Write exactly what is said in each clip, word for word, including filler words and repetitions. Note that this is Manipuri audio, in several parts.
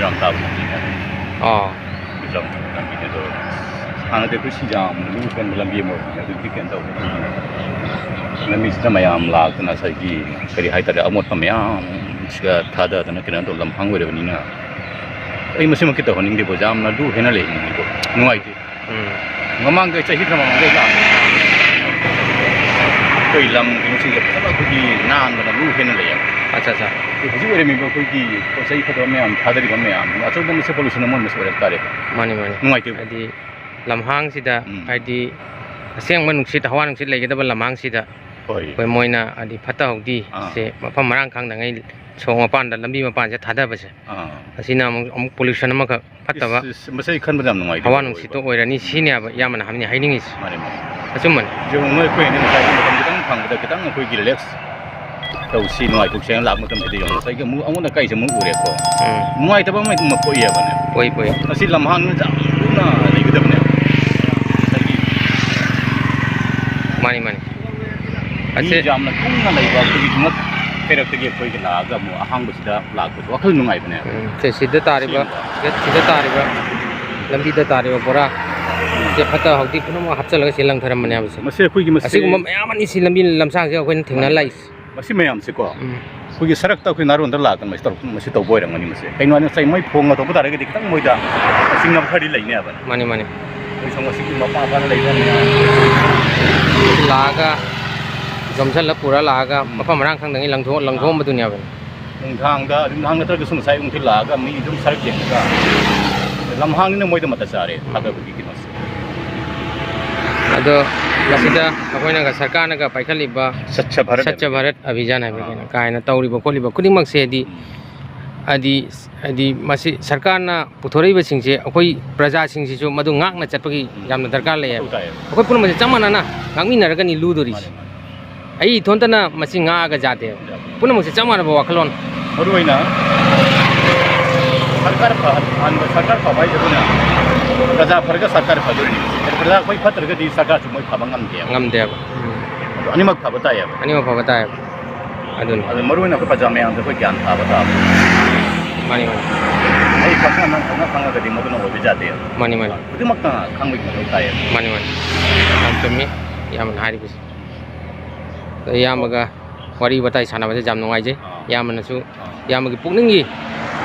ꯔꯥꯝ ꯇꯥꯕ ꯂꯝꯕꯤꯅꯦ꯫ ꯑꯥ꯫ ꯂꯝ-, ꯂꯝꯕꯤꯅꯦ ꯑꯗꯣ, ꯍꯥꯟꯅꯗꯤ ꯑꯩꯈꯣꯏ ꯁꯤ ꯌꯥꯝꯅ ꯂꯨ ꯀꯟꯕ ꯂꯝꯕꯤ ꯑꯃ ꯑꯣꯏꯕꯅꯦ, ꯍꯧꯖꯤꯛꯇꯤ ꯀꯩꯅꯣ ꯇꯧꯔꯦ꯫ ꯂꯝꯕꯤꯁꯤꯗ ꯃꯌꯥꯝ ꯂꯥꯛꯇꯅ ꯉꯁꯥꯏꯒꯤ, ꯀꯔꯤ ꯍꯥꯏꯇꯥꯔꯦ, ꯑꯃꯣꯠꯄ ꯃꯌꯥꯝꯁꯤꯒ ꯊꯥꯗꯗꯅ ꯀꯩꯅꯣ ꯇꯧ, ꯂꯝꯍꯥꯡ ꯑꯣꯏꯔꯕꯅꯤꯅ꯫ ꯑꯩ ꯃꯁꯤꯃꯛꯇꯤ ꯇꯧꯍꯟꯅꯤꯡꯗꯦꯀꯣ, ꯌꯥꯝꯅ ꯂꯨ ꯍꯦꯟꯅ ꯂꯩꯍꯟꯅꯤꯡꯉꯤꯀꯣ, ꯅꯨꯡꯉꯥꯏꯇꯦ꯫ ꯎꯝ꯫ ꯃꯃꯥꯡꯗ ꯆꯍꯤ ꯈꯔ ꯃꯃꯥꯡꯗ ꯑꯩ ꯂꯥꯛꯑꯝꯃꯦ꯫ ꯑꯩꯈꯣꯏ ꯂꯝ ꯀꯩꯅꯣꯁꯤꯡꯁꯦ ꯐꯖꯅ ꯑꯩꯈꯣꯏꯒꯤ ꯅꯥꯟꯕꯅ ꯂꯨ ꯍꯦꯟꯅ ꯂꯩꯌꯦꯕ꯫ ꯑꯠꯆꯥ, ꯑꯠꯆꯥ꯫ ꯑꯩꯈꯣꯏ ꯍꯧꯖꯤꯛ ꯑꯣꯏꯔꯝꯃꯤꯕ ꯑꯩꯈꯣꯏꯒꯤ ꯄꯣꯠ ꯆꯩ ꯐꯠꯇꯕ ꯃꯌꯥꯝ ꯊꯥꯗꯔꯤꯕ ꯃꯌꯥꯝ, ꯑꯆꯧꯕ ꯃꯁꯛ pollution ꯑꯃ ꯑꯣꯏꯅ ꯃꯁꯛ ꯑꯣꯏꯔꯛ ꯇꯥꯔꯦꯕ꯫ ꯃꯥꯅꯤ, ꯃꯥꯅꯤ꯫ ꯅꯨꯡꯉꯥꯏꯇꯦꯕ꯫ ꯍꯥꯏꯗꯤ ꯂꯝꯍꯥꯡꯁꯤꯗ, ꯎꯝ꯫ ꯍꯥꯏꯗꯤ ꯑꯁꯦꯡꯕ ꯅꯨꯡꯁꯤꯠ, ꯍꯋꯥ ꯅꯨꯡꯁꯤꯠ ꯂꯩꯒꯗꯕ ꯂꯝꯍꯥꯡꯁꯤꯗ ꯍꯣꯏ꯫ ꯑꯩꯈꯣꯏ ꯃꯣꯏꯅ ꯍꯥꯏꯗꯤ ꯐꯠꯇ ꯍꯥꯎꯗꯤ ꯑꯥ꯫ ꯁꯦ ꯃꯐꯝ ꯃꯔꯥꯡ ꯈꯪꯗꯉꯩ ꯁꯣꯔꯣꯛ ꯃꯄꯥꯟꯗ, ꯂꯝꯕꯤ ꯃꯄꯥꯟꯁꯦ ꯊꯥꯗꯕꯁꯦ, ꯑꯥ꯫ ꯑꯁꯤꯅ ꯑꯃꯨꯛ, ꯑꯃꯨꯛ pollution ꯑꯃꯈꯛ ꯐꯠꯇꯕ ꯏꯁ, ꯏꯁ, ꯃꯁꯤ ꯈꯟꯕꯗ ꯌꯥꯝ ꯅꯨꯡꯉꯥꯏꯇꯦ, ꯍꯋꯥ ꯑꯣꯏꯕ꯫ ꯅꯨꯡꯁꯤꯠꯇꯣ ꯑꯣꯏꯔꯅꯤ ꯁꯤꯅꯦꯕ ꯏꯌꯥꯝꯕꯅ ꯍꯥꯏꯅꯤꯡ-, ꯍꯥꯏꯅꯤꯡꯉꯤꯁꯦ꯫ ꯃꯥꯅꯦ, ꯃꯥꯅꯦ꯫ ꯑꯆꯨꯝꯕꯅꯤ꯫ ꯌꯦꯡꯉꯨ, ꯅꯣꯏ ꯑꯩꯈꯣꯏ ꯑꯅꯤ ꯉꯁꯥꯏꯒꯤ ꯃꯇꯝ ꯈꯤꯇꯪ ꯐꯪꯕꯗ ꯈꯤꯇꯪ ꯑꯩꯈꯣꯏꯒꯤ relax ꯇꯧꯁꯤ, ꯅꯨꯡꯉꯥꯏꯊꯣꯛꯁꯤ ꯍꯥꯏꯅ ꯂꯥꯛꯄ ꯃꯇꯝꯁꯤꯗ ꯌꯦꯡꯉꯨ, ꯉꯁꯥꯏꯒꯤ ꯑꯃꯨꯛ ꯑꯃꯨꯛ ꯑꯀꯥꯏꯁꯦ ꯑꯃꯨꯛ ꯎꯔꯦꯀꯣ꯫ ꯎꯝ꯫ ꯅꯨꯡꯉꯥꯏꯇꯕ ꯑꯃ ꯑꯗꯨꯝ ꯄꯣꯛꯏꯕꯅꯦ꯫ ꯄꯣꯛꯏ, ꯄꯣꯛꯏ꯫ ꯃꯁꯤ ꯂꯝꯍꯥꯡ ꯌꯥꯝ ꯂꯨꯅ ꯂꯩꯒꯗꯕꯅꯦ꯫ ꯉꯁꯥꯏꯒꯤ ꯃꯥꯅꯤ, ꯃꯥꯅꯤ꯫ ꯃꯤ ꯑꯁꯦ- ꯌꯥꯝꯅ ꯀꯨꯡꯅ ꯂꯩꯕ ꯑꯩꯈꯣꯏꯒꯤ ꯉꯛ ꯀꯩꯔꯛꯇꯒꯤ ꯑꯩꯈꯣꯏꯒꯤ ꯂꯥꯛꯑꯒ ꯑꯃꯨꯛ ꯑꯍꯥꯡꯕꯁꯤꯗ ꯂꯥꯛꯄꯁꯦ ꯋꯥꯈꯜ ꯅꯨꯡꯉꯥꯏꯕꯅꯦ꯫ ꯎꯝ, ꯁꯦ ꯁꯤꯗ ꯇꯥꯔꯤꯕ, ꯁꯦꯡꯕ꯫ ꯁꯤꯗ ꯇꯥꯔꯤꯕ, ꯂꯝꯕꯤꯗ ꯇꯥꯔꯤꯕ ꯕꯣꯔꯥ, ꯁꯦ ꯐꯠꯇ ꯍꯥꯎꯗꯤ ꯄꯨꯝꯅꯃꯛ ꯍꯥꯞꯆꯤꯜꯂꯒ ꯁꯤ ꯂꯪꯊꯔꯝꯕꯅꯦ ꯍꯥꯏꯕꯁꯦ꯫ ꯃꯁꯤ ꯑꯩꯈꯣꯏꯒꯤ ꯃꯁꯤ ꯑꯁꯤꯒꯨꯝꯕ ꯃꯌꯥꯝ ꯑꯃꯅꯤ ꯁꯤ ꯂꯝꯕꯤ ꯂꯝꯁꯥꯡꯁꯤꯗ ꯑꯩꯈꯣꯏꯅ ꯊꯦꯡꯅ ꯃꯥꯅꯤ꯫ ꯂꯥꯛꯏꯁꯦ꯫ ꯃꯁꯤ ꯃꯌꯥꯝꯁꯦꯀꯣ, ꯎꯝ꯫ ꯑꯩꯈꯣꯏꯒꯤ ꯁꯔꯛꯇ ꯑꯩꯈꯣꯏ ꯅꯥꯔꯣꯟꯗ ꯂꯥꯛꯇꯅ ꯃꯁꯤ ꯇꯧꯔꯛ-, ꯃꯁꯤ ꯇꯧꯕ ꯑꯣꯏꯔꯝꯒꯅꯤ ꯃꯁꯦ꯫ ꯀꯩꯅꯣ ꯍꯥꯏꯗꯤ ꯉꯁꯥꯏ ꯃꯣꯏ ꯐꯣꯡꯅ ꯇꯧꯕ ꯇꯥꯔꯒꯗꯤ ꯈꯤꯇꯪ ꯃꯣꯏꯗ ꯆꯤꯡꯅꯕ ꯈꯔꯗꯤ ꯂꯩꯅꯦꯕ꯫ ꯃꯥꯅꯤ, ꯃꯥꯅꯤ꯫ ꯑꯩꯈꯣꯏ ꯁꯣꯝ ꯑꯁꯤꯒꯤ ꯃꯄꯥ ꯃꯄꯥꯗ ꯂꯩꯕ ꯃꯌꯥꯝ ꯂꯥꯛꯑꯒ, ꯌꯣꯝꯁꯜꯂ ꯄꯨꯔ ꯂꯥꯛꯑꯒ ꯎꯝ꯫ ꯃꯐꯝ ꯃꯔꯥꯡ ꯈꯪꯗꯉꯩ ꯂꯪꯊꯣꯛ-, ꯑꯥ꯫ ꯂꯪꯊꯣꯛꯑꯝꯕꯗꯨꯅꯦꯕ꯫ ꯅꯨꯡꯗꯥꯡꯗ, ꯅꯨꯡꯗꯥꯡ ꯅꯠꯇ꯭ꯔꯒꯁꯨ ꯉꯁꯥꯏ ꯅꯨꯡꯊꯤꯜ ꯂꯥꯛꯑꯒ ꯃꯤ ꯑꯗꯨꯝ ꯁꯔꯛ ꯌꯦꯡꯉꯒ ꯂꯝꯍꯥꯡꯅꯤꯅ ꯃꯣꯏꯗ ꯃꯇꯝ ꯆꯥꯔꯦ ꯎꯝ꯫ ꯊꯥꯗꯕꯒꯤ ꯀꯩꯅꯣꯁꯦ꯫ ꯑꯗꯣ ꯃꯁꯤꯗ ꯑꯩꯈꯣꯏꯅꯒ ꯁꯔꯀꯥꯔꯅꯒ ꯄꯥꯏꯈꯠꯂꯤꯕ ꯁ꯭ꯋꯥꯆ ꯚꯥꯔꯠ ꯁ꯭ꯋꯥꯆ ꯚꯥꯔꯠ ꯑꯚꯤꯌꯥꯟ ꯍꯥꯏꯕ ꯑꯥ꯫ ꯀꯩꯅꯣ ꯀꯥꯏꯅ ꯇꯧꯔꯤꯕ ꯈꯣꯠꯂꯤꯕ ꯈꯨꯗꯤꯡꯃꯛꯁꯦ ꯍꯥꯏꯗꯤ ꯎꯝ꯫ ꯍꯥꯏꯗꯤ, ꯍꯥꯏꯗꯤ ꯃꯁꯤ ꯁꯔꯀꯥꯔꯅ ꯄꯨꯊꯣꯔꯛꯏꯕꯁꯤꯡꯁꯦ ꯑꯩꯈꯣꯏ ꯄ꯭ꯔꯖꯥꯁꯤꯡꯁꯤꯁꯨ ꯃꯗꯨ ꯉꯥꯛꯅ ꯆꯠꯄꯒꯤ ꯎꯝ꯫ ꯌꯥꯝꯅ ꯗꯔꯀꯥꯔ ꯂꯩꯌꯦꯕ꯫ ꯃꯊꯧ ꯇꯥꯏꯌꯦꯕ꯫ ꯑꯩꯈꯣꯏ ꯄꯨꯝꯅꯃꯛꯁꯦ ꯆꯞ ꯃꯥꯟꯅꯅ ꯉꯥꯛꯃꯤꯟꯅꯔꯒꯅꯤ ꯂꯨꯗꯣꯔꯤꯁꯦ꯫ ꯃꯥꯅꯦ, ꯃꯥꯅꯦ꯫ ꯑꯩ ꯏꯊꯣꯟꯇꯅ ꯃꯁꯤ ꯉꯥꯛꯑꯒ ꯌꯥꯗꯦꯕ꯫ ꯌꯥꯗꯦ꯫ ꯄꯨꯝꯅꯃꯛꯁꯦ ꯆꯞ ꯃꯥꯟꯅꯕ ꯋꯥꯈꯜꯂꯣꯟ꯫ ꯃꯔꯨꯑꯣꯏꯅ ꯁꯔꯀꯥꯔ ꯐꯍꯟ-, ꯐꯍꯟꯕ, ꯁꯔꯀꯥꯔ ꯐꯕ ꯍꯥꯏꯁꯦ ꯑꯩꯈꯣꯏꯅ ꯄ꯭ꯔꯖꯥ ꯐꯔꯒ ꯁꯔꯀꯥꯔ ꯐꯗꯣꯏꯅꯤ꯫ ꯄ꯭ꯔꯖꯥ ꯑꯩꯈꯣꯏ ꯐꯠꯇ꯭ꯔꯒꯗꯤ ꯁꯔꯀꯥꯔꯁꯨ ꯃꯣꯏ ꯐꯕ ꯉꯝꯗꯦꯕ꯫ ꯉꯝꯗꯦꯕ꯫ ꯎꯝ꯫ ꯑꯗꯣ ꯑꯅꯤꯃꯛ ꯐꯕ ꯇꯥꯏꯌꯦꯕ꯫ ꯑꯅꯤꯃꯛ ꯐꯕ ꯇꯥꯏꯌꯦꯕ꯫ ꯑꯗꯨꯅꯤ꯫ ꯑꯗꯣ ꯃꯔꯨꯑꯣꯏꯅ ꯑꯩꯈꯣꯏ ꯄ꯭ꯔꯖꯥ ꯃꯌꯥꯝꯁꯦ ꯑꯩꯈꯣꯏ ꯒ꯭ꯌꯥꯟ ꯇꯥꯕ ꯇꯥꯕꯅꯤ꯫ ꯃꯥꯅꯤ, ꯃꯥꯅꯤ꯫ ꯑꯩ ꯈꯪꯅ ꯅꯪ ꯈꯪꯅ ꯈꯪꯉꯒꯗꯤ ꯃꯗꯨꯅ ꯑꯣꯏꯕ ꯌꯥꯗꯦ꯫ ꯃꯥꯅꯤ, ꯃꯥꯅꯤ꯫ ꯈꯨꯗꯤꯡꯃꯛꯇ ꯈꯪꯕꯒꯤ ꯃꯊꯧ ꯇꯥꯏꯌꯦ꯫ ꯃꯥꯅꯤ, ꯃꯥꯅꯤ꯫ ꯌꯥꯝ ꯆꯨꯝꯃꯤ ꯏꯌꯥꯝꯕꯅ ꯍꯥꯏꯔꯤꯕꯁꯦ꯫ ꯑꯗꯣ ꯏꯌꯥꯝꯕꯒ ꯋꯥꯔꯤ ꯋꯥꯇꯥꯏ ꯁꯥꯟꯅꯕꯁꯦ ꯌꯥꯝ ꯅꯨꯡꯉꯥꯏꯖꯩ꯫ ꯑꯥ꯫ ꯏꯌꯥꯝꯕꯅꯁꯨ ꯑꯥ꯫ ꯏꯌꯥꯝꯕꯒꯤ ꯄꯨꯛꯅꯤꯡꯒꯤ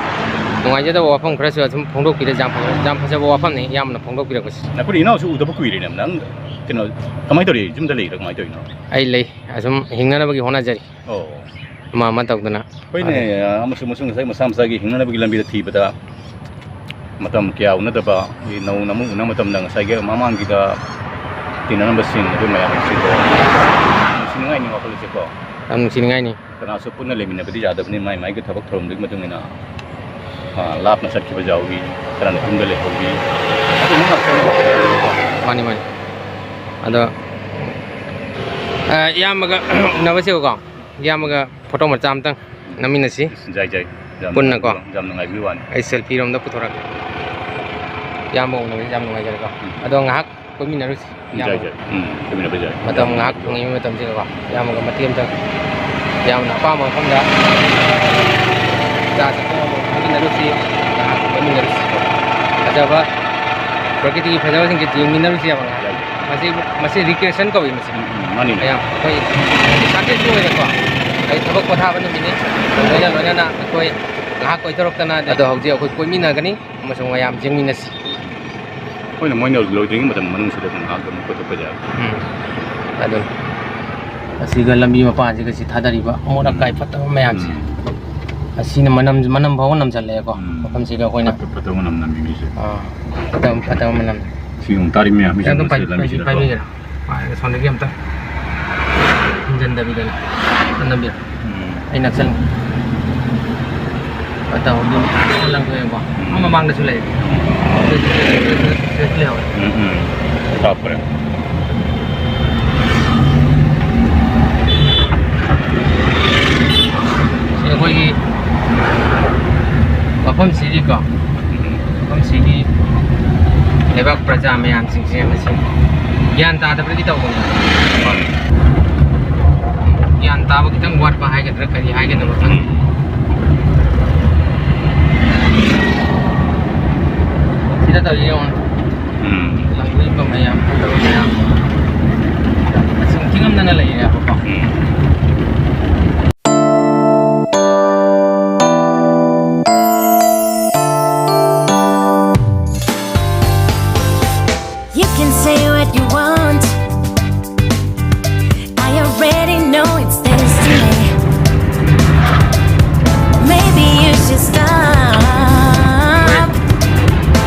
ꯅꯨꯡꯉꯥꯏꯖꯗꯕ ꯋꯥꯐꯝ ꯈꯔꯁꯨ ꯑꯗꯨꯝ ꯐꯣꯡꯗꯣꯛꯄꯤꯔꯦ꯫ ꯌꯥꯝ ꯐꯖ-, ꯌꯥꯝ ꯐꯖꯕ ꯋꯥꯐꯝꯅꯤ ꯏꯌꯥꯝꯕꯅ ꯐꯣꯡꯗꯣꯛꯄꯤꯔꯛꯄꯁꯦ꯫ ꯅꯈꯣꯏ ꯏꯅꯥꯎꯁꯨ ꯎꯗꯕ ꯀꯨꯏꯔꯦꯅꯦ꯫ ꯅꯪ ꯀꯩꯅꯣ ꯀꯃꯥꯏꯅ ꯇꯧꯔꯤ? ꯌꯨꯝꯗ ꯂꯩꯔꯤꯔꯥ? ꯀꯃꯥꯏꯅ ꯇꯧꯔꯤꯅꯣ? ꯑꯩ ꯂꯩ, ꯑꯁꯨꯝ ꯍꯤꯡꯅꯅꯕꯒꯤ ꯍꯣꯠꯅꯖꯔꯤ꯫ ꯑꯣ꯫ ꯑꯃ ꯑꯃ ꯇꯧꯗꯅ꯫ ꯍꯣꯏꯅꯦ, ꯑꯗꯨ ꯑꯃꯁꯨ ꯑꯃꯁꯨ ꯉꯁꯥꯏ ꯃꯁꯥ ꯃꯁꯥꯒꯤ ꯍꯤꯡꯅꯅꯕꯒꯤ ꯂꯝꯕꯤꯗ ꯊꯤꯕꯗ ꯃꯇꯝ ꯀꯌꯥ ꯎꯅꯗꯕ, ꯅꯧꯅ ꯑꯃꯨꯛ ꯎꯅꯕ ꯃꯇꯝꯗ ꯉꯁꯥꯏꯒꯤ ꯃꯃꯥꯡꯒꯤꯗ ꯇꯤꯟꯅꯔꯝꯕꯁꯤꯡ ꯑꯗꯨ ꯃꯌꯥꯝ ꯅꯨꯡꯁꯤꯕ, ꯅꯨꯡꯁꯤꯅꯤꯡꯉꯥꯏꯅꯤ ꯋꯥꯈꯜꯁꯦꯀꯣ꯫ ꯌꯥꯝ ꯅꯨꯡꯁꯤꯅꯤꯡꯉꯥꯏꯅꯤ꯫ ꯀꯅꯥꯁꯨ ꯄꯨꯟꯅ ꯂꯩꯃꯤꯟꯅꯕꯗꯤ ꯌꯥꯗꯕꯅꯤ, ꯃꯥꯏ ꯃꯥꯏꯒꯤ ꯊꯕꯛ ꯊꯧꯔꯝꯗꯨꯒꯤ ꯃꯇꯨꯡ ꯏꯟꯅ, ꯑ, ꯂꯥꯞꯅ ꯆꯠꯈꯤꯕ ꯌꯥꯎꯏ, ꯈꯔꯅ ꯌꯨꯝꯗ ꯂꯩꯍꯧꯏ, ꯑꯗꯨꯝꯕ ꯉꯥꯛꯇꯅꯤ꯫ ꯃꯥꯅꯤ, ꯃꯥꯅꯤ꯫ ꯑꯗꯣ, ꯑ, ꯏꯌꯥꯝꯕꯒ ꯎꯅꯕꯁꯦꯀꯣ, ꯏꯌꯥꯝꯕꯒ ꯐꯣꯇꯣ ꯃꯆꯥ ꯑꯝꯇꯪ ꯅꯝꯃꯤꯟꯅꯁꯤ꯫ ꯌꯥꯏ, ꯌꯥꯏ꯫ ꯌꯥꯝ ꯄꯨꯟꯅꯀꯣ꯫ ꯅꯨꯡꯉꯥꯏꯕꯤꯕ-, ꯌꯥꯝ ꯅꯨꯡꯉꯥꯏꯕꯤꯕ ꯋꯥꯅꯤ꯫ ꯑꯩ ꯁꯦꯜꯐꯤ ꯔꯣꯝꯗ ꯄꯨꯊꯣꯔꯛꯀꯦ꯫ ꯏꯌꯥꯝꯕ ꯎꯅꯕꯁꯦ ꯌꯥꯝ ꯅꯨꯡꯉꯥꯏꯖꯔꯦꯀꯣ꯫ ꯎꯝ꯫ ꯑꯗꯣ ꯉꯥꯏꯍꯥꯛ ꯀꯣꯏꯃꯤꯟꯅꯔꯨꯁꯤ, ꯌꯥꯏ, ꯏꯌꯥꯝꯕ꯫ ꯌꯥꯏ꯫ ꯎꯝ, ꯀꯣꯏꯃꯤꯟꯅꯕ ꯌꯥꯏ꯫ ꯃꯇꯝ ꯉꯥꯏꯍꯥꯛ ꯐꯪꯉꯤꯕ ꯃꯇꯝꯁꯤꯗꯀꯣ, ꯏꯌꯥꯝꯕꯒ ꯃꯇꯦꯛ ꯑꯃꯇꯪ, ꯏꯌꯥꯝꯕꯅ ꯑꯄꯥꯝꯕ ꯃꯐꯝꯗ ꯆꯥ ꯆꯠꯄ ꯑꯃ ꯐꯝꯃꯤꯟꯅꯔꯨꯁꯤ, ꯉꯥꯏꯍꯥꯛ ꯀꯣꯏꯃꯤꯟꯅꯔꯨꯁꯤ꯫ ꯐꯖꯕ, ꯄ꯭ꯔꯀꯤꯇꯤꯒꯤ ꯐꯖꯕꯁꯤꯡꯁꯦ ꯌꯦꯡꯃꯤꯟꯅꯔꯨꯁꯤ, ꯏꯌꯥꯝꯕ, ꯉꯥꯏꯍꯥꯛ꯫ ꯌꯥꯏ꯫ ꯃꯁꯤ, ꯃꯁꯤ recreation ꯀꯧꯏ ꯃꯁꯤ꯫ ꯎꯝ, ꯎꯝ, ꯃꯥꯅꯤꯅꯦ꯫ ꯃꯌꯥꯝ ꯑꯩꯈꯣꯏ ꯁꯥꯀꯦꯠꯀꯤ ꯑꯣꯏꯅꯀꯣ, ꯑꯩ ꯊꯕꯛ ꯄꯣꯊꯥꯕ ꯅꯨꯃꯤꯠꯅꯤ, ꯂꯣꯏꯅ ꯂꯣꯏꯅꯅ ꯑꯩꯈꯣꯏ ꯉꯥꯏꯍꯥꯛ ꯀꯣꯏꯊꯣꯔꯛꯇꯅ, ꯑꯗꯣ ꯍꯧꯖꯤꯛ ꯑꯩꯈꯣꯏ ꯀꯣꯏꯃꯤꯟꯅꯒꯅꯤ ꯑꯃꯁꯨꯡ ꯃꯌꯥꯝ ꯌꯦꯡꯃꯤꯟꯅꯁꯤ꯫ ꯑꯩꯈꯣꯏꯅ ꯃꯣꯏꯅ ꯂꯣꯏꯗ꯭ꯔꯤꯉꯩ ꯃꯇꯝ ꯃꯅꯨꯡꯁꯤꯗ ꯑꯗꯨꯝ ꯉꯥꯏꯍꯥꯛ ꯑꯗꯨꯝ ꯀꯣꯏꯊꯣꯛꯄ ꯌꯥꯏ꯫ ꯎꯝ, ꯑꯗꯨꯅꯤ꯫ ꯑꯁꯤꯒ ꯂꯝꯕꯤ ꯃꯄꯥꯟꯁꯤꯒ ꯁꯤ ꯊꯥꯗꯔꯤꯕ ꯑꯃꯣꯠ ꯑꯀꯥꯏ ꯎꯝ꯫ ꯐꯠꯇꯕ ꯃꯌꯥꯝꯁꯦ꯫ ꯎꯝ꯫ ꯑꯁꯤꯅ ꯃꯅꯝ, ꯃꯅꯝ ꯐꯥꯎꯕ ꯅꯝꯁꯤꯜꯂꯛꯑꯦꯀꯣ, ꯎꯝ꯫ ꯃꯐꯝꯁꯤꯒ ꯑꯩꯈꯣꯏꯅ꯫ ꯐꯠꯇ-, ꯐꯠꯇꯕ ꯃꯅꯝ ꯅꯝꯃꯤ ꯃꯤꯁꯦ꯫ ꯑꯥ, ꯐꯠꯇꯕ, ꯐꯠꯇꯕ ꯃꯅꯝ꯫ ꯁꯤ ꯑꯃꯨꯛ ꯇꯥꯔꯤ ꯃꯌꯥꯝ ꯃꯤꯁꯦ ꯑꯗꯨꯝ ꯃꯁꯤ ꯄꯥꯏ-, ꯂꯝꯕꯤꯁꯤꯗꯀꯣ꯫ ꯄꯥꯏꯕꯤꯒꯦꯔꯥ? ꯄꯥꯏꯔꯒ ꯁꯣꯝꯗꯒꯤ ꯑꯝꯇ ꯍꯟꯖꯟꯗꯕꯤꯗꯅꯦ꯫ ꯑꯝꯇ ꯅꯝꯕꯤꯔꯣ꯫ ꯎꯝ꯫ ꯑꯩ ꯅꯛꯁꯟꯒꯦ꯫ ꯐꯠꯇꯕ ꯑꯗꯨꯝ ꯂꯪꯊꯣꯛꯑꯦꯀꯣ꯫ ꯎꯝ꯫ ꯑꯥ ꯃꯃꯥꯡꯗꯁꯨ ꯂꯩ꯫ ꯎꯝ꯫ ꯂꯩꯍꯧꯔꯦ꯫ ꯎꯝ, ꯎꯝ꯫ ꯀꯥꯞꯈ꯭ꯔꯦ꯫ ꯁꯤ ꯑꯩꯈꯣꯏꯒꯤ ꯃꯐꯝꯁꯤꯒꯤꯀꯣ, ꯎꯝ꯫ ꯃꯐꯝꯁꯤꯒꯤ ꯂꯩꯕꯥꯛ ꯄ꯭ꯔꯖꯥ ꯃꯌꯥꯝꯁꯤꯡꯁꯦ ꯃꯁꯤ ꯒ꯭ꯌꯥꯟ ꯇꯥꯗꯕꯗꯒꯤ ꯇꯧꯕꯅꯦ꯫ ꯃꯥꯅꯤ꯫ ꯒ꯭ꯌꯥꯟ ꯇꯥꯕ ꯈꯤꯇꯪ ꯋꯥꯠꯄ ꯍꯥꯏꯒꯗ꯭ꯔꯥ, ꯀꯔꯤ ꯍꯥꯏꯒꯗꯕ ꯈꯪꯗꯦ꯫ ꯎꯝ꯫ ꯇꯧꯔꯤ ꯌꯦꯡꯉꯣ꯫ ꯎꯝ꯫ ꯂꯝꯕꯣꯏꯕ ꯃꯌꯥꯝ, ꯐꯖꯕ ꯃꯌꯥꯝ꯫ ꯃꯁꯤꯡ ꯊꯤꯉꯝꯗꯅ ꯂꯩꯔꯦꯕꯀꯣ꯫ ꯎꯝ꯫ You can say what you want. I already know it's destiny. Maybe you should stop.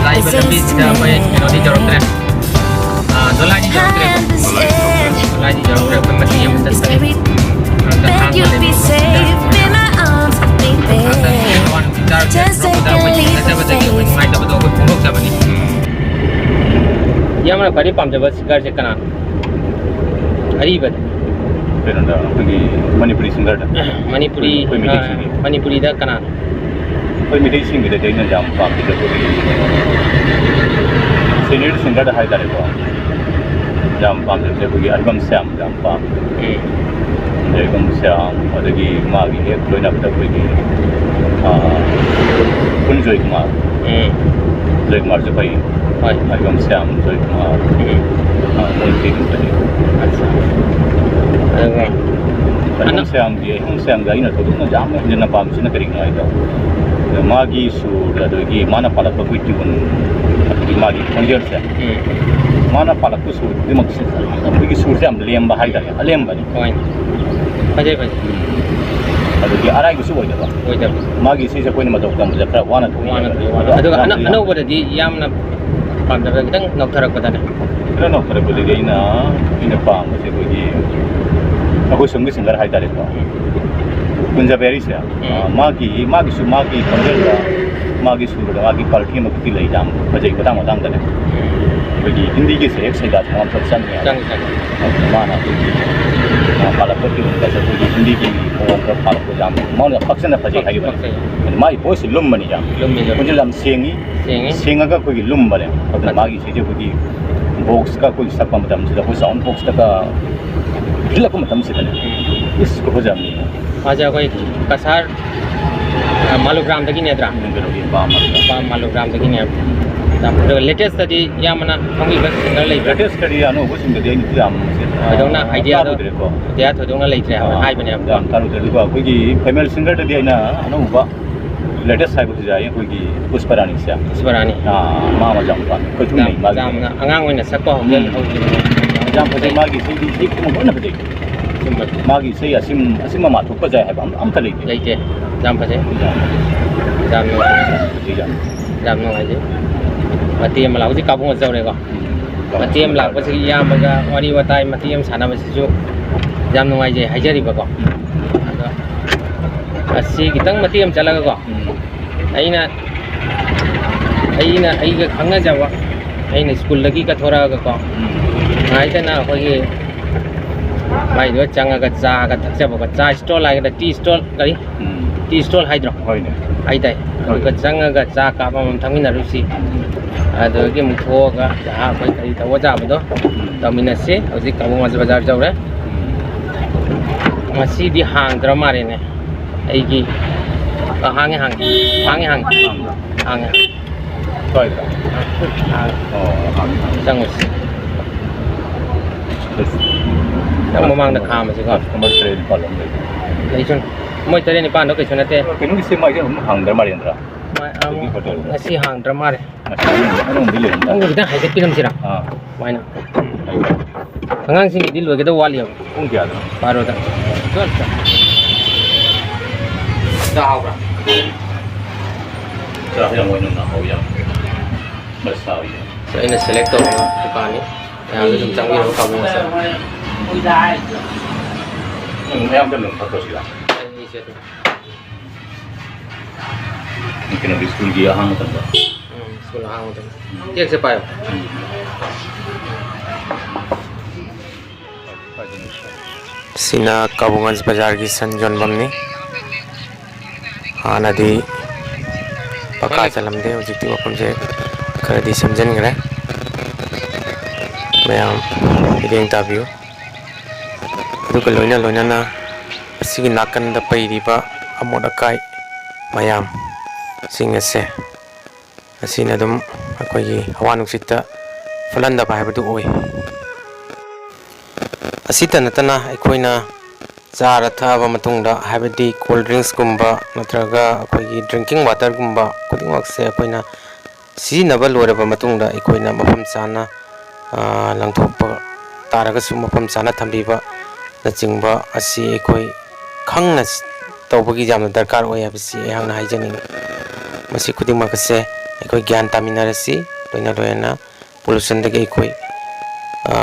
ꯂꯥꯛꯏꯕ ꯂꯝꯕꯤꯁꯤꯗ ꯑꯩꯈꯣꯏ ꯀꯩꯅꯣꯗꯤ ꯇꯧꯔꯛꯇ꯭ꯔꯦ꯫ ꯑꯥ, ꯗꯣꯂꯥꯏꯗꯤ ꯇꯧꯔꯛꯇ꯭ꯔꯦ꯫ ꯗꯣꯂꯥꯏꯗꯤ ꯇꯧꯔꯛꯇ꯭ꯔꯦ꯫ ꯑꯩꯈꯣꯏ ꯃꯇꯦꯛ ꯑꯃ ꯆꯠꯄꯅꯤ꯫ ꯕꯦꯒ ꯌꯨ ꯕꯤ ꯁꯦꯐ ꯏꯟ ꯃꯥꯏ ꯑꯥꯔꯝꯁ ꯕꯦꯕꯤ꯫ ꯖꯁ ꯇꯦꯛ ꯑ ꯂꯤꯞ ꯑꯣꯐ ꯐꯦꯊ꯫ ꯅꯨꯡꯉꯥꯏꯇꯕꯗꯣ ꯑꯩꯈꯣꯏ ꯐꯣꯡꯗꯣꯛꯆꯕꯅꯤ꯫ ꯏꯌꯥꯝꯕꯅ ꯈ꯭ꯋꯥꯏꯗꯒꯤ ꯄꯥꯝꯖꯕ ꯁꯤꯡꯒꯔꯁꯦ ꯀꯅꯥꯅꯣ? ꯑꯔꯤꯕꯗ꯫ ꯀꯩꯅꯣꯗ, ꯑꯩꯈꯣꯏꯒꯤ ꯃꯅꯤꯄꯨꯔꯤ ꯁꯤꯡꯒꯔꯗ꯫ ꯃꯅꯤꯄꯨꯔꯤ, ꯑꯩꯈꯣꯏ ꯃꯩꯇꯩꯁꯤꯡꯒꯤ꯫ ꯑ, ꯃꯅꯤꯄꯨꯔꯤꯗ ꯀꯅꯥꯅꯣ? ꯑꯩꯈꯣꯏ ꯃꯩꯇꯩꯁꯤꯡꯒꯤꯗꯗꯤ ꯑꯩꯅ ꯌꯥꯝ ꯄꯥꯝꯖꯕ ꯑꯩꯈꯣꯏꯒꯤ ꯁꯦꯅꯤꯌꯔ ꯁꯤꯡꯒꯔꯗ ꯍꯥꯏꯇꯥꯔꯦꯀꯣ, ꯌꯥꯝ ꯄꯥꯝꯖꯕꯁꯦ ꯑꯩꯈꯣꯏꯒꯤ ꯑꯔꯤꯕꯝ ꯁ꯭ꯌꯥꯝ ꯌꯥꯝ ꯄꯥꯝꯃꯤ꯫ ꯎꯝ꯫ ꯑꯗꯩ ꯑꯗꯨꯝ ꯁ꯭ꯌꯥꯝ, ꯑꯗꯒꯤ ꯃꯥꯒꯤ ꯍꯦꯛ ꯂꯣꯏꯅꯕꯗ ꯑꯩꯈꯣꯏꯒꯤ, ꯑꯥ, ꯈꯨꯟ ꯖꯣꯏꯀꯨꯃꯥꯔ꯫ ꯎꯝ꯫ ꯖꯣꯏꯀꯨꯃꯥꯔꯁꯨ ꯐꯩ꯫ ꯍꯣꯏ꯫ ꯑꯗꯨꯒ ꯁ꯭ꯌꯥꯝ ꯖꯣꯏꯀꯨꯃꯥꯔ꯫ ꯎꯝ꯫ ꯑꯥ, ꯃꯣꯏ ꯇꯦꯛ ꯑꯗꯨꯝ ꯐꯩ꯫ ꯑꯠꯆꯥ꯫ ꯑꯗꯨꯒ ꯑꯗꯨꯝ ꯑꯅ- ꯁ꯭ꯌꯥꯝꯒꯤ, ꯑꯗꯨꯝ ꯁ꯭ꯌꯥꯝꯒꯤ ꯑꯩꯅ ꯊꯣꯏꯗꯣꯛꯅ ꯌꯥꯝꯅ ꯍꯦꯟꯖꯤꯟꯅ ꯄꯥꯝꯕꯁꯤꯅ ꯀꯔꯤꯒꯤꯅꯣ ꯍꯥꯏꯗ, ꯃꯥꯒꯤ ꯁꯨꯔ, ꯑꯗꯒꯤ ꯃꯥꯅ ꯄꯥꯜꯂꯛꯄ ꯑꯩꯈꯣꯏ ꯇ꯭ꯌꯨꯟ, ꯑꯗꯒꯤ ꯃꯥꯒꯤ ꯈꯣꯟꯖꯦꯜꯁꯦ, ꯎꯝ꯫ ꯃꯥꯅ ꯄꯥꯜꯂꯛꯄ ꯁꯨꯔ ꯈꯨꯗꯤꯡꯃꯛꯁꯦ ꯑꯩꯈꯣꯏꯒꯤ ꯁꯨꯔꯁꯦ ꯌꯥꯝ ꯂꯦꯝꯕ ꯍꯥꯏꯇꯥꯔꯦ, ꯑꯂꯦꯝꯕꯅꯤ꯫ ꯍꯣꯏ꯫ ꯐꯖꯩ, ꯐꯖꯩ꯫ ꯑꯗꯨꯒꯤ ꯑꯔꯥꯏꯕꯁꯨ ꯑꯣꯏꯗꯕ꯫ ꯑꯣꯏꯗꯕ꯫ ꯃꯥꯒꯤ ꯁꯤꯁꯦ ꯑꯩꯈꯣꯏꯅ ꯃꯇꯧ ꯇꯝꯕꯗ ꯈꯔ ꯋꯥꯅ ꯊꯣꯛꯏ꯫ ꯋꯥꯅ ꯊꯣꯛꯏ, ꯋꯥꯅ꯫ ꯑꯗꯣ ꯑꯗꯨꯒ ꯑꯅ-, ꯌꯥꯝꯅ ꯑꯅꯧꯕꯗꯗꯤ ꯌꯥꯝꯅ ꯄꯥꯝꯖꯕ ꯈꯤꯇꯪ ꯅꯧꯊꯔꯛꯄꯗꯅꯦ꯫ ꯈꯔ ꯅꯧꯊꯔꯛꯄꯗꯗꯤ ꯑꯩꯅ, ꯑꯩꯅ ꯄꯥꯝꯕꯁꯦ ꯑꯩꯈꯣꯏꯒꯤ, ꯑꯩꯈꯣꯏ ꯁꯣꯝꯒꯤ ꯁꯤꯡꯒꯔ ꯍꯥꯏꯇꯥꯔꯦꯀꯣ꯫ ꯎꯝ꯫ ꯀꯨꯟꯖꯕꯤꯍꯥꯔꯤꯁꯦ, ꯎꯝ꯫ ꯑ, ꯃꯥꯒꯤ, ꯃꯥꯒꯤꯁꯨ ꯃꯥꯒꯤ ꯈꯣꯟꯖꯦꯜꯗ ꯃꯥꯒꯤ ꯁꯨꯔꯗ ꯃꯥꯒꯤ ꯀ꯭ꯋꯥꯂꯤꯇꯤ ꯑꯃꯈꯛꯇꯤ ꯂꯩ, ꯌꯥꯝ ꯐꯖꯩ ꯃꯇꯥꯡ ꯃꯇꯥꯡꯗꯅꯦ꯫ ꯎꯝ꯫ ꯑꯩꯈꯣꯏꯒꯤ ꯍꯤꯟꯗꯤꯒꯤꯁꯦ ꯍꯦꯛ ꯁꯩꯗꯥꯁꯦ ꯃꯉꯣꯟꯗ ꯆꯪꯉꯦ꯫ ꯆꯪꯉꯦ, ꯆꯪꯉꯦ꯫ ꯃꯥꯅ ꯑꯩꯈꯣꯏꯒꯤ, ꯑ, ꯄꯥꯜꯂꯛꯄ ꯇ꯭ꯌꯨꯟꯒꯁꯦ ꯑꯩꯈꯣꯏꯒꯤ ꯍꯤꯟꯗꯤꯒꯤ ꯃꯑꯣꯡꯗ ꯄꯥꯜꯂꯛꯄ ꯌꯥꯝ ꯃꯉꯣꯟꯗ ꯄꯛꯆꯅ ꯐꯖꯩ ꯍꯥꯏꯔꯤꯕꯅꯤ꯫ ꯄꯛꯆꯩ꯫ ꯑꯗꯨ ꯃꯥꯒꯤ ꯚꯣꯏꯁꯁꯦ ꯂꯨꯝꯕꯅꯤ ꯌꯥꯝ꯫ ꯂꯨꯝꯃꯤ, ꯂꯨꯝꯃꯤ꯫ ꯈꯣꯟꯖꯦꯜ ꯌꯥꯝ ꯁꯦꯡꯉꯤ꯫ ꯁꯦꯡꯉꯤ꯫ ꯁꯦꯡꯉꯒ ꯑꯩꯈꯣꯏꯒꯤ ꯂꯨꯝꯕꯅꯦ꯫ ꯑꯗꯨꯅ ꯃꯥꯒꯤ ꯏꯁꯩꯁꯦ ꯑꯩꯈꯣꯏꯒꯤ ꯕꯣꯛꯁꯀ ꯑꯩꯈꯣꯏꯒꯤ ꯁꯛꯄ ꯃꯇꯝꯁꯤꯗ ꯑꯩꯈꯣꯏ ꯁꯥꯎꯟ ꯕꯣꯛꯁꯇꯒ ꯊꯤꯜꯂꯛꯄ ꯃꯇꯝꯁꯤꯗꯅꯦ꯫ ꯎꯝ꯫ ꯏꯁ, ꯈꯨꯐꯖ ꯑꯃꯅꯤ꯫ ꯃꯥꯁꯦ ꯑꯩꯈꯣꯏ ꯀꯁꯥꯔ ꯃꯥꯂꯨꯒ꯭ꯔꯥꯝꯗꯒꯤꯅꯦꯗ꯭ꯔꯥ? ꯎꯝ, ꯀꯩꯅꯣꯒꯤ ꯄꯥꯝ ꯃꯥꯂꯨꯒ꯭ꯔꯥꯝ꯫ ꯄꯥꯝ ꯃꯥꯂꯨꯒ꯭ꯔꯥꯝꯗꯒꯤꯅꯦ꯫ ꯑꯗꯨꯒ latest ꯇꯗꯤ ꯏꯌꯥꯝꯕꯅ ꯈꯪꯕꯤꯕ singer ꯂꯩꯕ꯭ꯔꯥ? Latest ꯇꯗꯤ ꯑꯅꯧꯕꯁꯤꯡꯗꯗꯤ ꯑꯩꯅ ꯌꯥꯝ, ꯊꯣꯏꯗꯣꯛꯅ ꯑꯥ, idea ꯗꯣ, ꯇꯥꯔꯨꯗ꯭ꯔꯦꯀꯣ꯫ Idea ꯊꯣꯏꯗꯣꯛꯅ ꯂꯩꯇ꯭ꯔꯦ ꯍꯥꯏꯕ ꯑꯥ, ꯍꯥꯏꯕꯅꯦꯕ꯫ ꯌꯥꯝ ꯇꯥꯔꯨꯗ꯭ꯔꯦ꯫ ꯑꯗꯨꯒ ꯑꯩꯈꯣꯏꯒꯤ female singer ꯗꯗꯤ ꯑꯩꯅ ꯑꯅꯧꯕ latest ꯍꯥꯏꯕꯁꯤꯗ ꯑꯩꯈꯣꯏꯒꯤ ꯄꯨꯁꯄꯔꯥꯅꯤꯁꯦ꯫ ꯄꯨꯁꯄꯔꯥꯅꯤ꯫ ꯑꯥ, ꯃꯥ ꯑꯃ ꯌꯥꯝ ꯄꯥꯝꯃꯦ꯫ ꯑꯩꯈꯣꯏ ꯌꯥꯝ, ꯊꯨꯝꯅꯩ ꯃꯥꯒꯤ ꯌꯥꯝꯅ ꯑꯉꯥꯡ ꯑꯣꯏꯅ ꯁꯛꯄ ꯍꯧꯖꯤꯛ ꯎꯝ꯫ ꯍꯧꯖꯤꯛ꯫ ꯌꯥꯝ ꯐꯖꯩ꯫ ꯃꯥꯒꯤ ꯏꯁꯩꯗꯤ, ꯏꯁꯩ ꯈꯨꯗꯤꯡꯃꯛ ꯂꯣꯏꯅ ꯐꯖꯩ꯫ ꯑꯆꯨꯝꯕ꯫ ꯃꯥꯒꯤ ꯏꯁꯩ ꯑꯁꯤꯝ-, ꯑꯁꯤꯝꯕ ꯃꯥ ꯊꯣꯛꯄ ꯌꯥꯏ ꯍꯥꯏꯕ ꯑꯝ-, ꯑꯝꯇ ꯂꯩꯇꯦ꯫ ꯂꯩꯇꯦ꯫ ꯌꯥꯝ ꯐꯖꯩ꯫ ꯌꯥꯝ ꯅꯨꯡꯉꯥꯏ꯫ ꯐꯖꯩ ꯌꯥꯝ꯫ ꯌꯥꯝ ꯅꯨꯡꯉꯥꯏꯖꯩ꯫ ꯃꯇꯦꯛ ꯑꯃ ꯂꯥꯛ-, ꯍꯧꯖꯤꯛ ꯀꯥꯕꯨꯡ ꯌꯧꯔꯦꯀꯣ꯫ ꯎꯝ꯫ ꯃꯇꯦꯛ ꯑꯃ ꯂꯥꯛꯄꯁꯤꯒꯤ ꯏꯌꯥꯝꯕꯒ ꯋꯥꯔꯤ ꯋꯥꯇꯥꯏ ꯃꯇꯦꯛ ꯑꯃ ꯁꯥꯟꯅꯕꯁꯤꯁꯨ ꯌꯥꯝ ꯅꯨꯡꯉꯥꯏꯖꯩ ꯍꯥꯏꯖꯔꯤꯕꯀꯣ꯫ ꯎꯝ꯫ ꯑꯗꯣ ꯑꯁꯤ ꯈꯤꯇꯪ ꯃꯇꯦꯛ ꯑꯃ ꯆꯠꯂꯒꯀꯣ꯫ ꯎꯝ꯫ ꯑꯩꯅ, ꯑꯩꯅ ꯑꯩꯒ ꯈꯪꯅꯖꯕ, ꯑꯩꯅ ꯁ꯭ꯀꯨꯜꯗꯒꯤ ꯀꯠꯊꯣꯔꯛꯑꯒꯀꯣ, ꯎꯝ꯫ ꯉꯥꯏꯇꯅ ꯑꯩꯈꯣꯏꯒꯤ ꯃꯥꯏꯗꯨꯗ ꯆꯪꯉꯒ ꯆꯥꯒ ꯊꯛꯆꯕꯀꯣ, ꯆꯥ stall ꯍꯥꯏꯒꯗ꯭ꯔꯥ, tea stall, ꯀꯔꯤ? ꯎꯝ꯫ Tea stall ꯍꯥꯏꯗ꯭ꯔꯣ? ꯍꯣꯏꯅꯦ꯫ ꯍꯥꯏꯇꯥꯏ꯫ ꯍꯣꯏ꯫ ꯑꯗꯨꯒ ꯆꯪꯉꯒ ꯆꯥ ꯀꯥꯞ ꯑꯃꯃꯝ ꯊꯛꯃꯤꯟꯅꯔꯨꯁꯤ꯫ ꯎꯝ꯫ ꯑꯗꯨꯗꯒꯤ ꯑꯃꯨꯛ ꯊꯣꯛꯑꯒ ꯆꯥ ꯑꯩꯈꯣꯏ ꯀꯔꯤ ꯇꯧꯕ ꯆꯥꯕꯗꯣ ꯎꯝ꯫ ꯇꯧꯃꯤꯟꯅꯁꯤ꯫ ꯍꯧꯖꯤꯛ ꯀꯥꯕꯨꯡ ꯋꯥꯡꯖꯤꯡ ꯕꯖꯥꯔ ꯌꯧꯔꯦ꯫ ꯎꯝ꯫ ꯉꯁꯤꯗꯤ ꯍꯥꯡꯗ꯭ꯔ ꯃꯥꯜꯂꯦꯅꯦ꯫ ꯑꯩꯒꯤ, ꯑ, ꯍꯥꯡꯉꯦ, ꯍꯥꯡꯉꯦ꯫ ꯍꯥꯡꯉꯦ, ꯍꯥꯡꯉꯦ꯫ ꯍꯥꯡꯕ꯭ꯔꯥ? ꯍꯥꯡꯉꯦ꯫ ꯁ꯭ꯋꯥꯏꯗ? ꯍꯥꯡꯉꯦ꯫ ꯑꯣ, ꯍꯥꯡꯉꯦ, ꯍꯥꯡꯉꯦ꯫ ꯆꯪꯉꯨꯁꯤ꯫ ꯑꯁ꯫ ꯅꯪ ꯃꯃꯥꯡꯗ ꯈꯥꯝꯃꯁꯤꯀꯣ꯫ Customer ꯇꯔꯦꯠ ꯅꯤꯄꯥꯜ ꯑꯃ ꯂꯩ꯫ ꯂꯩꯁꯅꯨ꯫ ꯃꯣꯏ ꯇꯔꯦꯠ ꯅꯤꯄꯥꯜꯗꯣ ꯀꯩꯁꯨ ꯅꯠꯇꯦ꯫ ꯀꯩꯅꯣꯒꯤꯁꯦ ꯃꯥꯏꯁꯦ ꯑꯗꯨꯝ ꯍꯥꯡꯗ꯭ꯔ ꯃꯥꯜꯂꯦ, ꯅꯠꯇ꯭ꯔꯥ? ꯃꯥ-, ꯑ, ꯍꯧꯖꯤꯛꯀꯤ ꯍꯣꯇꯦꯜꯗꯣ꯫ ꯉꯁꯤ ꯍꯥꯡꯗ꯭ꯔ ꯃꯥꯜꯂꯦ꯫ ꯉꯁꯤ ꯑꯅꯧꯕꯗꯤ ꯂꯩꯔꯝꯗꯥꯏ꯫ ꯅꯪ ꯈꯤꯇꯪ ꯍꯥꯏꯒꯠꯄꯤꯔꯝꯁꯤꯔꯥ? ꯑꯥ꯫ ꯁꯨꯃꯥꯏꯅ꯫ ꯑꯉꯥꯡꯁꯤꯡꯒꯤꯗꯤ ꯂꯣꯏꯒꯗꯧ ꯋꯥꯠꯂꯤꯕ꯫ ꯄꯨꯡ ꯀꯌꯥꯗꯅꯣ? ꯕꯥꯔꯣꯗ꯫ ꯆꯥ ꯍꯥꯎꯕ꯭ꯔꯥ? ꯆꯥ ꯌꯥꯝ ꯑꯣꯏꯅ ꯍꯥꯎ ꯌꯥꯝ꯫ ꯃꯁꯥ ꯌꯥꯝ꯫ ꯑꯩꯅ select ꯇꯧꯔꯕ ꯗꯨꯀꯥꯟꯅꯤ꯫ ꯃꯌꯥꯝꯁꯨ ꯑꯗꯨꯝ ꯆꯪꯕꯤꯔꯕ ꯀꯥꯕꯨꯡ ꯃꯁꯥ꯫ ꯎꯝ, ꯃꯌꯥꯝ ꯆꯪꯕ ꯐꯠꯇ꯭ꯔꯣ ꯁꯤꯗ? ꯑꯩꯁꯦ ꯑꯗꯨꯝ꯫ ꯀꯩꯅꯣꯒꯤ ꯁ꯭ꯀꯨꯜꯒꯤ ꯑꯍꯥꯡꯕ ꯃꯇꯝꯗ꯫ ꯎꯝ, ꯁ꯭ꯀꯨꯜ ꯑꯍꯥꯡꯕ ꯃꯇꯝꯗ꯫ ꯀꯦꯛꯁꯦ ꯄꯥꯏꯌꯣ꯫ ꯁꯤꯅ ꯀꯥꯕꯨꯡꯒꯟꯖ ꯕꯖꯥꯔꯒꯤ ꯁꯟ ꯌꯣꯟꯐꯝꯅꯤ꯫ ꯍꯥꯟꯅꯗꯤ ꯄꯀꯥ ꯆꯜꯂꯝꯗꯦ, ꯍꯧꯖꯤꯛꯇꯤ ꯃꯐꯝꯁꯦ ꯈꯔꯗꯤ ꯁꯦꯝꯖꯤꯟꯈ꯭ꯔꯦ꯫ ꯃꯌꯥꯝ ꯃꯤꯠꯌꯦꯡ ꯇꯥꯕꯤꯌꯨ꯫ ꯑꯗꯨꯒ ꯂꯣꯏꯅ ꯂꯣꯏꯅꯅ ꯑꯁꯤꯒꯤ ꯅꯥꯀꯟꯗ ꯄꯩꯔꯤꯕ ꯑꯃꯣꯠ ꯑꯀꯥꯏ ꯃꯌꯥꯝꯁꯤꯡ ꯑꯁꯦ ꯑꯁꯤꯅ ꯑꯗꯨꯝ ꯑꯩꯈꯣꯏꯒꯤ ꯍꯋꯥ ꯅꯨꯡꯁꯤꯠꯇ ꯐꯠꯍꯟꯗꯕ ꯍꯥꯏꯕꯗꯨ ꯑꯣꯏ꯫ ꯑꯁꯤꯇ ꯅꯠꯇꯅ ꯑꯩꯈꯣꯏꯅ ꯆꯥꯔ ꯊꯛꯑꯕ ꯃꯇꯨꯡꯗ, ꯍꯥꯏꯕꯗꯤ cold drinksꯀꯨꯝꯕ ꯅꯠꯇ꯭ꯔꯒ ꯑꯩꯈꯣꯏꯒꯤ drinking waterꯒꯨꯝꯕ ꯈꯨꯗꯤꯡꯃꯛꯁꯦ ꯑꯩꯈꯣꯏꯅ ꯁꯤꯖꯤꯟꯅꯕ ꯂꯣꯏꯔꯕ ꯃꯇꯨꯡꯗ ꯑꯩꯈꯣꯏꯅ ꯃꯐꯝ ꯆꯥꯅ, ꯑ, ꯂꯪꯊꯣꯛꯄ ꯇꯥꯔꯒꯁꯨ ꯃꯐꯝ ꯆꯥꯅ ꯊꯝꯕꯤꯕꯅꯆꯤꯡꯕ ꯑꯁꯤ ꯑꯩꯈꯣꯏ ꯈꯪꯅ ꯇꯧꯕꯒꯤ ꯌꯥꯝꯅ ꯗꯔꯀꯥꯔ ꯑꯣꯏ ꯍꯥꯏꯕꯁꯤ ꯑꯩꯍꯥꯛꯅ ꯍꯥꯏꯖꯅꯤꯡꯏ꯫ ꯃꯁꯤ ꯈꯨꯗꯤꯡꯃꯛ ꯑꯁꯦ ꯑꯩꯈꯣꯏ ꯒ꯭ꯌꯥꯟ ꯇꯥꯃꯤꯟꯅꯔꯁꯤ, ꯂꯣꯏꯅ ꯂꯣꯏꯅꯅ pollutionꯗꯒꯤ ꯑꯩꯈꯣꯏ, ꯑ,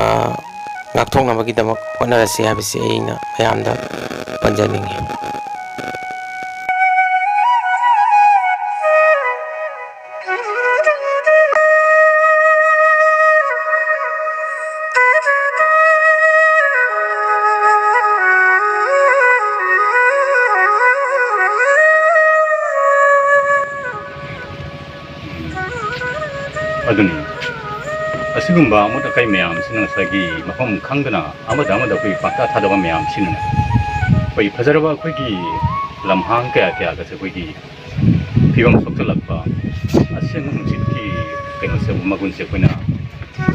ꯉꯥꯛꯊꯣꯛꯅꯕꯒꯤꯗꯃꯛ ꯍꯣꯠꯅꯔꯁꯤ ꯍꯥꯏꯕꯁꯤ ꯑꯩꯅ ꯃꯌꯥꯝꯗ ꯄꯟꯖꯅꯤꯡꯏ꯫ ꯑꯗꯨꯅꯤ, ꯑꯁꯤꯒꯨꯝꯕ ꯑꯃꯣꯠ ꯑꯀꯥꯏ ꯃꯌꯥꯝꯁꯤꯅ ꯉꯁꯥꯏꯒꯤ ꯃꯐꯝ ꯈꯪꯗꯅ ꯑꯃꯗ ꯑꯃꯗ ꯑꯩꯈꯣꯏ ꯄꯥꯛꯇ ꯊꯥꯗꯕ ꯃꯌꯥꯝꯁꯤꯅꯅꯦ, ꯑꯩꯈꯣꯏ ꯐꯖꯔꯕ ꯑꯩꯈꯣꯏꯒꯤ ꯂꯝꯍꯥꯡ ꯀꯌꯥ ꯀꯌꯥꯒꯁꯦ ꯑꯩꯈꯣꯏꯒꯤ ꯐꯤꯕꯝ ꯁꯣꯛꯆꯜꯂꯛꯄ, ꯑꯁꯦꯡꯕ ꯅꯨꯡꯁꯤꯠꯀꯤ ꯀꯩꯅꯣꯁꯦ, ꯃꯒꯨꯟꯁꯦ ꯑꯩꯈꯣꯏꯅ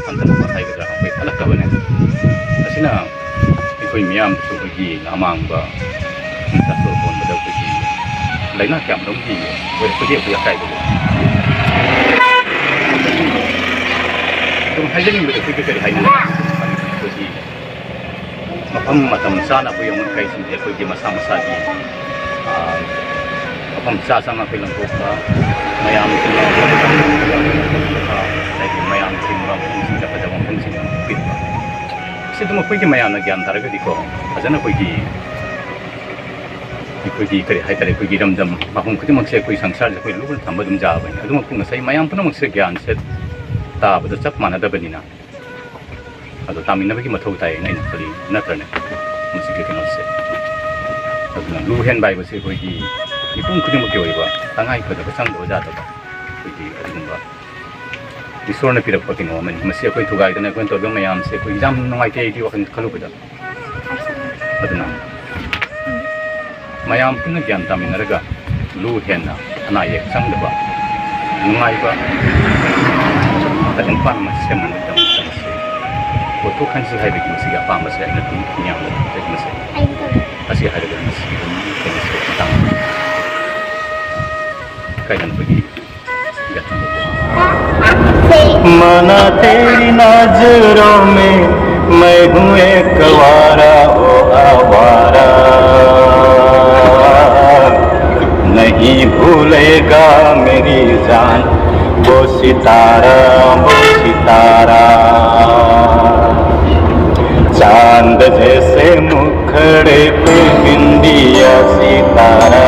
ꯍꯟꯊꯔꯛꯄ ꯍꯥꯏꯒꯗ꯭ꯔꯥ, ꯑꯩꯈꯣꯏ ꯐꯠꯂꯛꯇꯕꯅꯦ꯫ ꯑꯁꯤꯅ ꯑꯩꯈꯣꯏ ꯃꯤꯌꯥꯝꯗꯁꯨ ꯑꯩꯈꯣꯏꯒꯤ ꯑꯃꯥꯡꯕ ꯆꯥꯊꯣꯛ ꯍꯣꯟꯕꯗ ꯑꯩꯈꯣꯏꯒꯤ ꯂꯥꯏꯅꯥ ꯀꯌꯥꯃꯔꯨꯝꯒꯤ ꯑꯣꯏꯔꯛꯄꯒꯤ ꯑꯩꯈꯣꯏ ꯑꯀꯥꯏꯕꯗꯣ꯫ ꯑꯗꯨꯝ ꯍꯥꯏꯖꯅꯤꯡꯕꯗ ꯑꯩꯈꯣꯏꯒꯤ ꯀꯔꯤ ꯍꯥꯏꯅꯤ? ꯑꯩꯈꯣꯏꯒꯤ ꯃꯐꯝ ꯃꯇꯝ ꯆꯥꯅ ꯑꯩꯈꯣꯏ ꯑꯃꯣꯠ ꯑꯀꯥꯏꯁꯤꯡꯁꯦ ꯑꯩꯈꯣꯏꯒꯤ ꯃꯁꯥ ꯃꯁꯥꯒꯤ, ꯑ, ꯃꯐꯝ ꯆꯥ ꯆꯥꯅ ꯑꯩꯈꯣꯏ ꯂꯪꯊꯣꯛꯄ, ꯃꯌꯥꯝꯁꯤꯡꯅ ꯍꯥꯏꯗꯤ ꯃꯌꯥꯝ ꯆꯤꯟꯕ ꯃꯐꯝꯁꯤꯡꯗ ꯐꯖꯕ ꯃꯐꯝꯁꯤꯡ ꯄꯤꯕ꯫ ꯁꯤ ꯑꯗꯨꯝ ꯑꯩꯈꯣꯏꯒꯤ ꯃꯌꯥꯝꯅ ꯒ꯭ꯌꯥꯟ ꯇꯥꯔꯒꯗꯤꯀꯣ, ꯐꯖꯅ ꯑꯩꯈꯣꯏꯒꯤ, ꯑꯩꯈꯣꯏꯒꯤ ꯀꯔꯤ ꯍꯥꯏꯇꯥꯔꯦ, ꯑꯩꯈꯣꯏꯒꯤ ꯏꯔꯝꯗꯝ ꯃꯐꯝ ꯈꯨꯗꯤꯡꯃꯛꯁꯦ ꯑꯩꯈꯣꯏ ꯁꯪꯁꯥꯔꯁꯦ ꯑꯩꯈꯣꯏ ꯂꯨꯅ ꯊꯝꯕ ꯑꯗꯨꯝ ꯌꯥꯕꯅꯤ꯫ ꯑꯗꯨꯃꯛꯄꯨ ꯉꯁꯥꯏ ꯃꯌꯥꯝ ꯄꯨꯝꯅꯃꯛꯁꯦ ꯒ꯭ꯌꯥꯟꯁꯦ ꯇꯥꯕꯗ ꯆꯞ ꯃꯥꯟꯅꯗꯕꯅꯤꯅ, ꯑꯗꯣ ꯇꯥꯃꯤꯟꯅꯕꯒꯤ ꯃꯊꯧ ꯇꯥꯏꯌꯦꯅ ꯑꯩꯅ ꯈꯜꯂꯤ, ꯅꯠꯇ꯭ꯔꯅꯦ? ꯃꯁꯤꯒꯤ ꯀꯩꯅꯣꯁꯦ꯫ ꯑꯗꯨꯅ ꯂꯨ ꯍꯦꯟꯕ ꯍꯥꯏꯕꯁꯤ ꯑꯩꯈꯣꯏꯒꯤ ꯃꯤꯄꯨꯝ ꯈꯨꯗꯤꯡꯃꯛꯀꯤ ꯑꯣꯏꯕ ꯇꯉꯥꯏ ꯐꯗꯕ, ꯆꯪꯗꯕ ꯌꯥꯗꯕ ꯑꯩꯈꯣꯏꯒꯤ ꯑꯗꯨꯒꯨꯝꯕ ꯏꯁꯣꯔꯅ ꯄꯤꯔꯛꯄ ꯀꯩꯅꯣ ꯑꯃꯅꯤ꯫ ꯃꯁꯤ ꯑꯩꯈꯣꯏ ꯊꯨꯒꯥꯏꯗꯅ ꯑꯩꯈꯣꯏꯅ ꯇꯧꯔꯤꯕ ꯃꯌꯥꯝꯁꯦ ꯑꯩꯈꯣꯏ ꯌꯥꯝ ꯅꯨꯡꯉꯥꯏꯇꯦ ꯑꯩꯗꯤ ꯋꯥꯈꯜ ꯈꯜꯂꯨꯕꯗ꯫ ꯑꯗꯨꯅ ꯃꯌꯥꯝ ꯄꯨꯟꯅ ꯒ꯭ꯌꯥꯟ ꯇꯥꯃꯤꯟꯅꯔꯒ ꯂꯨ ꯍꯦꯟꯅ ꯑꯅꯥ ꯑꯌꯦꯛ ꯆꯪꯗꯕ ꯅꯨꯡꯉꯥꯏꯕ ꯇꯥꯏꯕꯪꯄꯥꯟ ꯑꯃ ꯁꯦꯝꯅꯕꯒꯤꯗꯃꯛꯇ ꯃꯁꯤ ꯄꯣꯠꯊꯣꯛ ꯈꯟꯁꯤ ꯍꯥꯏꯕꯒꯤ ꯃꯁꯤꯒꯤ ꯑꯄꯥꯝꯕꯁꯦ ꯑꯩꯅ ꯑꯗꯨꯝ ꯃꯤꯌꯥꯝꯗ ꯇꯥꯛꯆꯩ꯫ ꯃꯁꯤ ꯑꯁꯤ ꯍꯥꯏꯔꯒ ꯃꯁꯤꯒꯤ ꯑꯗꯨꯝ ꯀꯩꯅꯣꯁꯦ ꯃꯇꯥꯡ ꯀꯥꯏꯅꯕꯒꯤ माना तेरी नजरों में मैं हूँ एक आवारा, ओ आवारा। नहीं भूलेगा मेरी जान वो सितारा, वो सितारा। चांद जैसे मुखड़े पे बिंदिया सितारा,